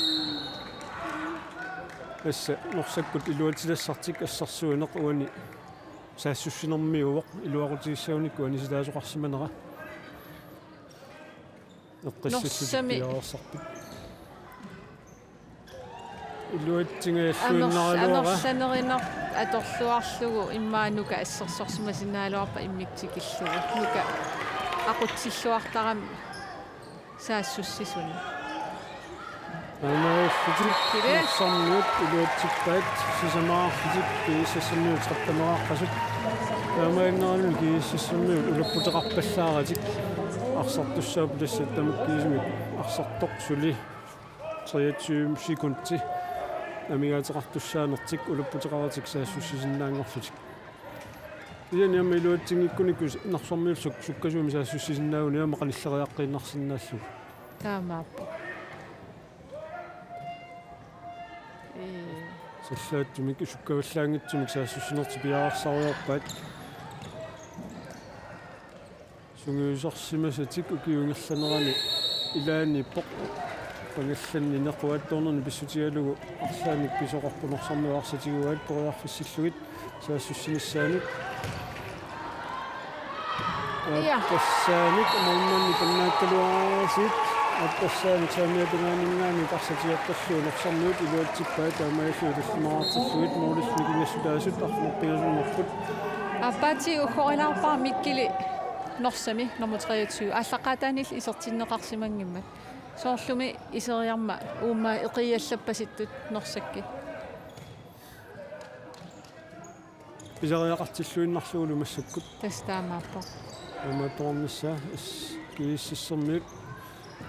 Tassa Norsakkut iluatsitassartik assersuineq uani saassussinermiuvoq iluaqutigissagunikku anisitaasoqarsimanera. Eqqissillutik Norsami piareersarput. Iluatsingajalluinnaraluara. Amerl-, amerlaneruneq atorluarlugu immaqa Nuka assersorsimasinnaagaluarpat immikkut tikillugu. Nuka aqutsilluartarami saassussisunik. Aamma illutik. Kile. Norsarmiut iluatsippaat sisamaqarlutik GSS-ermiut tretten-eqarpasut. Taamaannerani GSS-ermiut ulapputeqarpallaaratik arsartussaapput tassa tamakkiisumik arsartoq suli treogtyve sekundi amigaateqartussaanertik ulapputeqaratik saassussisinnaanngorlutik. Kisianni aamma iluatsinngikkunikku Norsarmiut suk-, sukkasuumik saassussisinnaagunik aamma qanilleriaqqiinnarsinnaallugu. Taamaappoq. Ee. Sallaatsumik sukkavallaanngitsumik saassussinertik piareersarujoorpaat. Sungiusarsimasatik ukiup ingerlanerani ilaanniippoq. Pangallanni nequaattoornerni pissutigalugu arlaannik pisoqarpoq Norsarmiut arsaq tiguaat periarfissillugit saassussinissaanut. Ja. Aappassaanik målmandi pannaakkaluarsiit. Aappassaanik saamiata tungaaninngaanniit arsaq tigoqqillugu Norsarmiut iluatsippaat taamaalilluni tallimaartillugit målillu nikingassutaasut arfineq-pingasunngorput. Aappaatigut uggorilaarpara Mikkili Norsami nummer treogtyve. Aallaqqaataaniilli isertinneqarsimanngimmat. Soorlumi iseriarmat uuma eqiallappasittut Norsakkut. Pisariaqartilluinnarlugulu massakkut. Tassa taamaappoq. Aamma toornissaa as-, GSS-ermiut.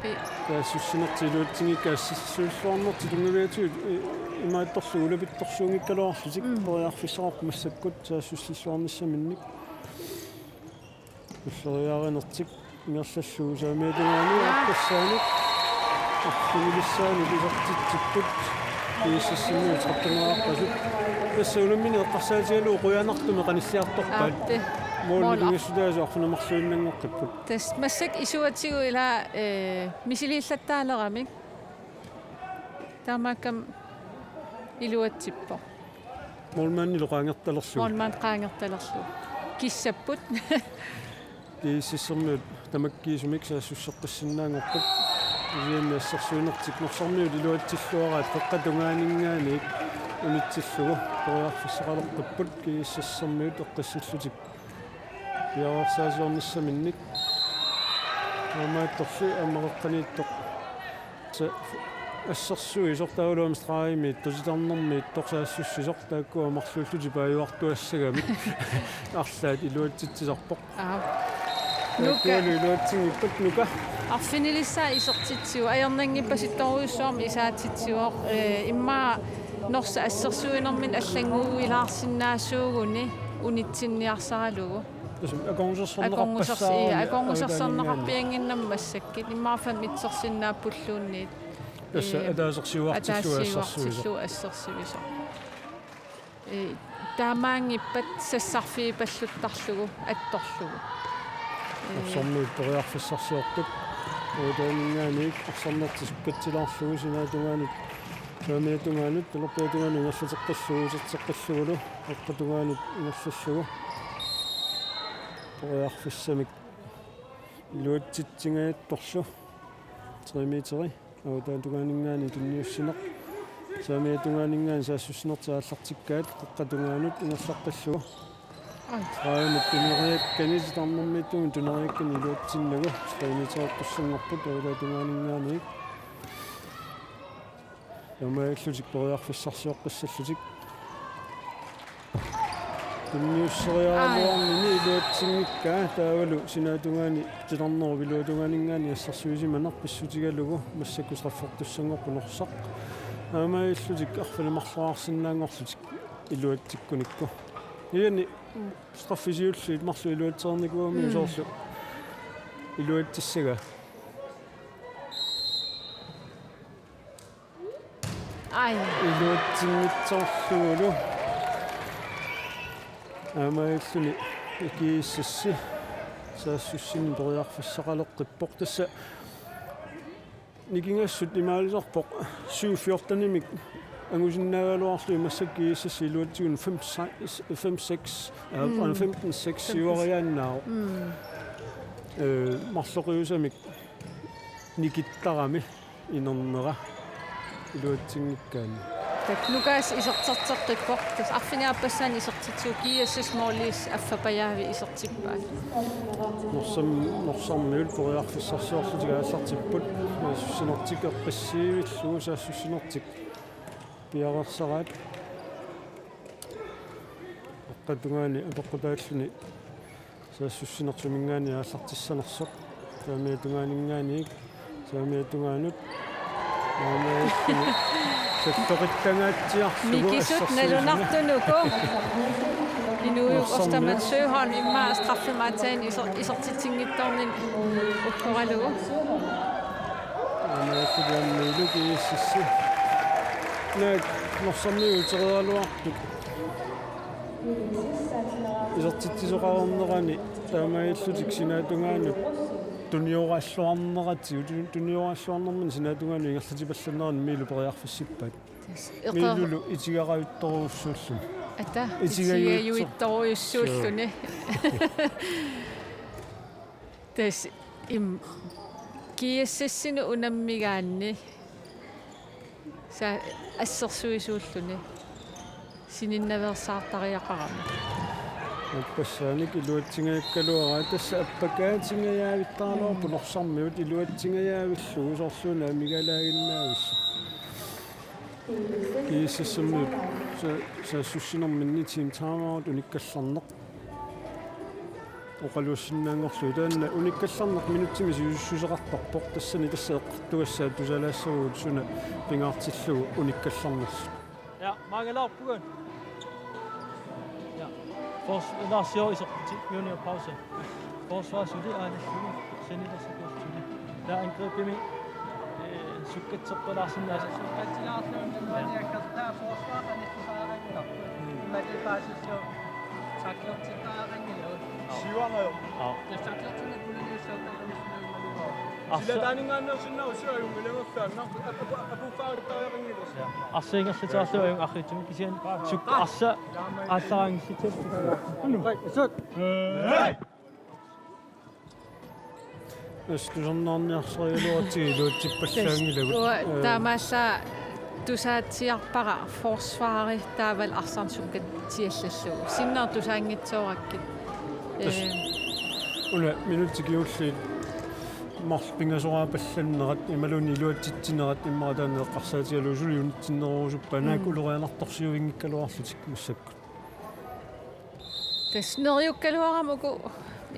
Pi- Taassussinertik iluatsinngikkaat assersuilluarnertik tunngaviatigut i-, imaattorlugu ulapittorsuunngikkaluarlutik. Mm. Periarfissaqarpoq massakkut saassussilluarnissaminnik. Ulleriaarinertik ingerlallugu saamiata tungaani. Ja. Aappassaani arfinilissaani isertitsipput. GSS-ermiut tretten-eqarpasut. Tassa unammineq eqqarsaatigalugu qujanartumik qanilliartorpaat. Aap, tassa. Mål-, mål-, nikingassutaasoq arfineq-marluinnanngoqqipput. Tassa massakkut isuatigut ila, ee, misiliillattaaleramik. Taamaakkami iluatsippoq. Målmandilu qaangertalerlugu. Målmand qaangertalerlugu. Kissapput. GSS-ermiut tamakkiisumik saassusseqqissinnaanngorput. Kisianni assersuinertik Norsarmiut iluatsilluaraat qeqqata tungaaninngaanniit unitsillugu periarfissaqaleqqipput GSS-ermiut eqqissillutik piareersaasiornissaminnik. Aammaattorli aamma qeqqaniittoq. Sa-, assersuisoq taavalu aamma stregi-miittoq, titarnermiittoq saassussisoq taakkua marluullutik paajuartuassagamik arlaat iluatsitsisarpoq. Aap. Nuka. Taakkualu iluatsinngippat Nuka. Arfinilissaa isertitsivoq, ajornanngippasittorujussuarmik isaatitsivoq, ee, immaqa Norsaq assersuinermini allannguilaarsinnaasuuguni unitsinniarsaralugu. Tassa akornusersorneqarpassaarami. Akornusers-, ii, akornusersorneqarpiannginnami massakkut. Immaqa fem-itsersinnaappulluunniit. Tassa, ee, ataaseq siuartillugu assersuisoq. Ataaseq siuartillugu assersuisoq. Ee, taamaanngippat sassarfiipalluttarlugu attorlugu. Ee. Norsarmiut periarfissarsiortut. Uutaaninngaanniit arsarnertik sukkatsilaarlugu sinaatungaanut, saamiatungaanut, talerpiatungaanut ingerlateqqillugu, iserteqqillugulu, qeqqatungaanut ingerlallugu. Periarfissamik iluatsitsingaattorlu. Tre meteri. Uutaatungaaninngaanniit tunniussineq. Saamiatungaaninngaanniit saassussinertik aallartikkaat, qeqqatungaanut ingerlaqqillugu. Ai. Aamma tuneriakkani titarnermiittumik tuneriakkani iluatsinnagu. Træneqartussanngorput taavalu tungaaninngaanniit. Taamaalillutik periarfissarsioqqissallutik. Tunniusseriaraluarnini iluatsinngikkaa taavalu sinaata tungaani titarnerup iluatungaaninngaanniit assersuisimaneq pissutigalugu massakkut straffertussanngorpoq Norsaq. Taamaalillutik arfineq-marloraarsinnaanngorlutik iluatsikkunikku. Iani straffit siulliit marluk iluatsereernikuugamiuk soorlu iluatsissagaa. Ai. Iluatsinngitsoorlugulu. Taamaalilluni GSS saassussineq periarfissaqaleqqippoq. Tassa nikingassut imaalisarpoq syv fjortenimik angusinnaagaluarlugit massakkut GSS iluatsigunut fem seks, fem seks, øh, femten seks siuariaannaavoq. Øh, marloqiusamik nikittarami inernera iluatsinngikkaanni. Taava Lukas iserterteqqippoq. Tassa arfineq-aappassaani isertitsivoq, GSS-ip målimi affapajaavi isertippaat. Norsam-, Norsarmiut periarfissarsiorlutik aallartipput. Saassussinertik eqqissiivillugu saassussinertik piareersaraat. Aqqata tungaani apeqqutaalluni saassussineq suminngaanniit aallartissanersoq. Saamiata tungaaninngaanniit, saamiata tungaanut. Naamaassini salloqittangaatsiarlugu. Mikisut assersuisuna nalunartunuku. Inuujup Norsarmiut. Ostermann Søholm immaqa straffemik aatsaat iser-, isertitsinngitsoornini ukkoralugu. Naamaassini aamma iluki ississi. Naak Norsarmiut uteriaraluartut. Isertitsisoqarnerani taamaalillutik sinaata tungaanut tunioraalluarneratigut, tu-, tunioraalluarnermini sinaata tungaanut ingerlatipallannerani Miilu periarfissippaat. Tassa eqer- Miilulu itigaqajuttorujussuulluni. Ata, itigajuitso-, itigajuittorujussuulluni. Sure. Tassa im-, GSS-inut unammigaanni sa-, assersuisuulluni sininnaveersaartariaqarami. Aappassaannik iluatsingajakkaluaraa, tassa appakaatinngajavittaraluarpoq Norsarmiut iluatsingajavillugu soorluuna amigalaaginnavissut. GSS-imiut sa-, saassussinerminni team timeout unikkallarneq oqaluussinnaanngorlugu. Taanna unikkallarneq minutsimik sivisussuseqartarpoq. Tassani tassa eqqartugassaat tusalaassavagut suna pingaartillugu unikkallarnersut. Ja, mangelaarpugut. Ja. Fors-, Lars Jørgensen, ti minutter pause. Forsvar suli aanallugu, sanilersukuussuni. Taava angribimi, øh, sukkatseqqilaarsinnaasut. Sukkatseqqilaarsinnaasut, taava forsvar qanittusaaranngilaq. Mm. Immaqa paasissuaq tacklertittariaqanngilaq. Siuarnaajoq. Aa. Ja, tacklertinnut puliniussaattarnissinnaanngilaq. Arsa- Sila taaninngaanneersinnaavoq siuarnaajoq. Apu-, apu-, apuffaaruttariaqanngilaq. Ja. Arsaat ingerlateqarlugu ajunngilaq arriitsumik kisianni suk-, arsa aallaraanngilaq. Hej. Hej. Assut tusarnaarniarsarigaluaratsigu iluatsippallaanngilagut. Uanga, ee, taamaallaat tusaatsiarpara forsvari taavalu arsaq sukkatsiallallugu. Sinnera tusaanngitsoorakkit. Tassa. Ee. Una minutsit kingulliit marluk pingasoraapallannerat imaluunniit iluatsitsinerat immaqa taanna eqqarsaatigalugu suli unitsinnerusuppaa naak ulorianartorsiuinngikkaluarlutik massakkut. Tassa neriukkaluarami uku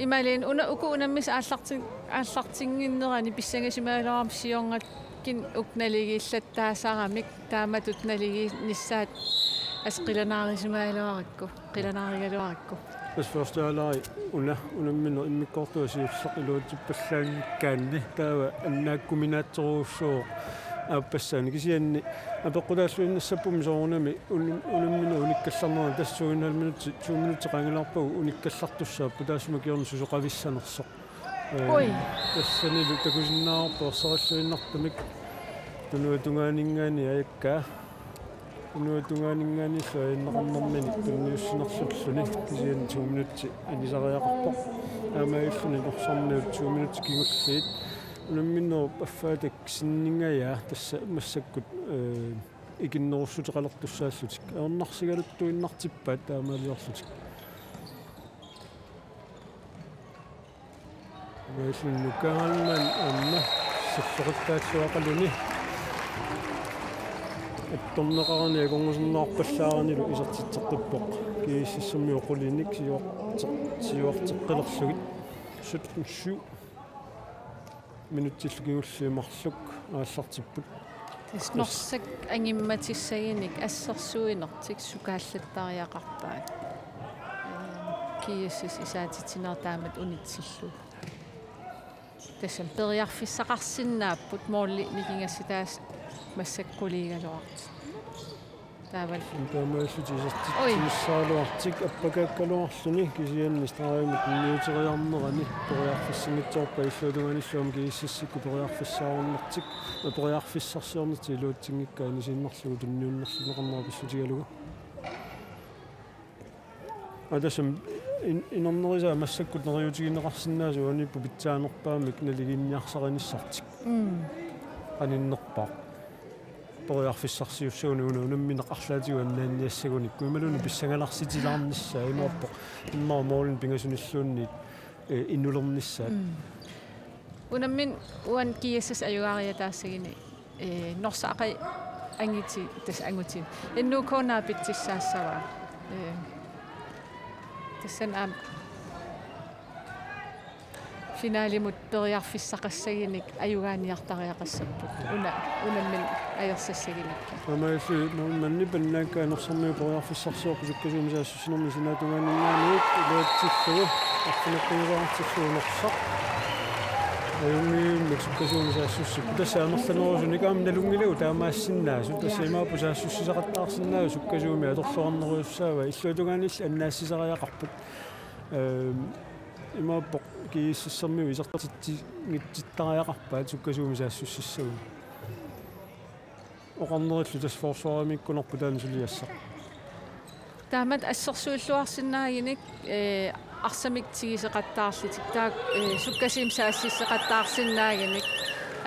imaluunniit una uku unammisut aallartin-, aallartinnginnerani pissangasimagaluarami siornatigut uku naligiillattaasaramik taamatut naligiinnissaat assut qilanaarisimagaluarakku, qilanaarigaluarakku. Tassa første halvleg una unammineq immikkoortuata siulleq iluatsippallaanngikkaanni taava annaakkuminaatsorujussuuvoq aappassaani kisianni apeqqutaalluinnassapput soorunami un-, unammineq unikkallarnera tassa to en halv minut, to minut qaangilaarpagu unikkallartussaapput taassuma kingorna susoqavissanersoq. Ee, ui. Tassanilu takusinnaavarput ersarilluinnartumik tunuata tungaaninngaanniit ajakkaa. Tunuata tungaaninngaanniillu ajunneqarnermini tunniussinerlulluni kisianni to minutsit anisariaqarpoq. Taamaalilluni Norsarmiut to minutsit kingulliit unamminerup affaatak sinningajaa tassa massakkut, ee, ikinnerussuteqalertussaallutik. Ajornarsigaluttuinnartippaat taamaaliorlutik. Maassinnukaannan aamma salloqittaalluaqaluni. Attorneqarani akornuserneqarpallaaranilu isertitseqqippoq. GSS-ermiut qulinik siuarteq-, siuarteqqilerlugit. Sytten syv. Minutsillu kingulliit marluk aallartipput. Tassa norsaq angimmatissaginik assersuinertik sukaallattariaqarpaat. Ehm, GSS isaatitsineq taamatut unitsillugu. Tassami periarfissaqarsinnaapput måli nikingassitaasut massakkut quliigaluartut. Taavalu. Taamaalillutik isertit-, Oi. Isertitsissagaluartik appakaakkaluarluni kisianni strafimik tunniuteriarnerani periarfissinngitsoorpaa illuatungaanillu aamma GSS-ikkut periarfissaarnertik, periarfissarsiornertik iluatsinngikkaat inisiinnarlugu tunniunnerlutik neqarnera pissutigalugu. Aa, tassami in-, inernerisai massakkut neriuutigineqarsinnaasut uaniippoq pitsaanerpaamik naligiinniarsarinissartik. Mm. Qaninnerpaaq. Periarfissarsiussaguni una unammineq arlaatigut annaanniassagunikku imaluunniit pissangalarsitilaarnissaa imaappoq. Immaqa målinik pingasunilluunniit, eh, inulernissaat. Mm. Unammineq uani GSS ajugaariataassaguni, eh, norsaq aqagu anguti-, tassa anguti. N U K naapitsissaassavaa. Eh, tassani aamma finalimut periarfissaqassagunik ajugaaniartariaqassapput. Una, unammineq ajorsassagunikku. Taamaalillutik ma-, mannipannaakka norsarmiut periarfissarsiorput sukkasuumik saassussinermi sinaatungaaninngaanniit iluatsillugu arfineq-pingasunngortillugu norsaq. Ajunngilaq sukkasuumik saassussipput. Tassa amerlanerusunik aamma nalunngilagut taamaassinnaasut. Tassa Ja. imaappoq saassussisaqattaarsinnaavoq sukkasuumik atorluarnerujussuuvoq illuatungaanillu annaassisariaqarput. Ehm, imaappoq GSS-ermiut isertitsinngitsuttariaqarpaat sukkasuumik saassussissagunik. Oqarnerillu tassa forsvarimiikkunarpoq taanna suliassaq. Taamatut assersuilluarsinnaagunik, eh, arsamik tiguseqattaarlutik, taakku, eh, sukkasuumik saassusseqattaarsinnaagunik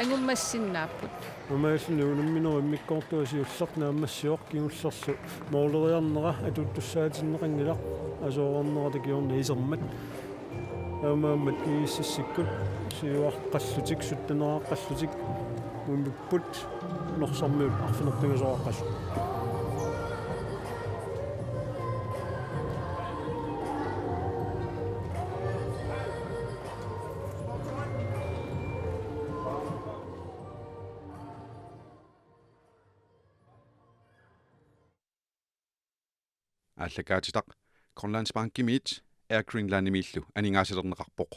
angummassinnaapput. Taamaalilluni unamminerup immikkoortua siulleq naammassivoq kingullerlu måleriarnera atuuttussaatinneqanngilaq asoorarnerata kingorna isermat. Taamaammat GSS-ikkut siuaqqallutik, sytteneqaqqallutik, unnupput norsarmiut arfineq-pingasoqaqqasut. Aallakaatitaq Grønlandsbankimiit Air Greenlandimiillu aningaasalerneqarpoq.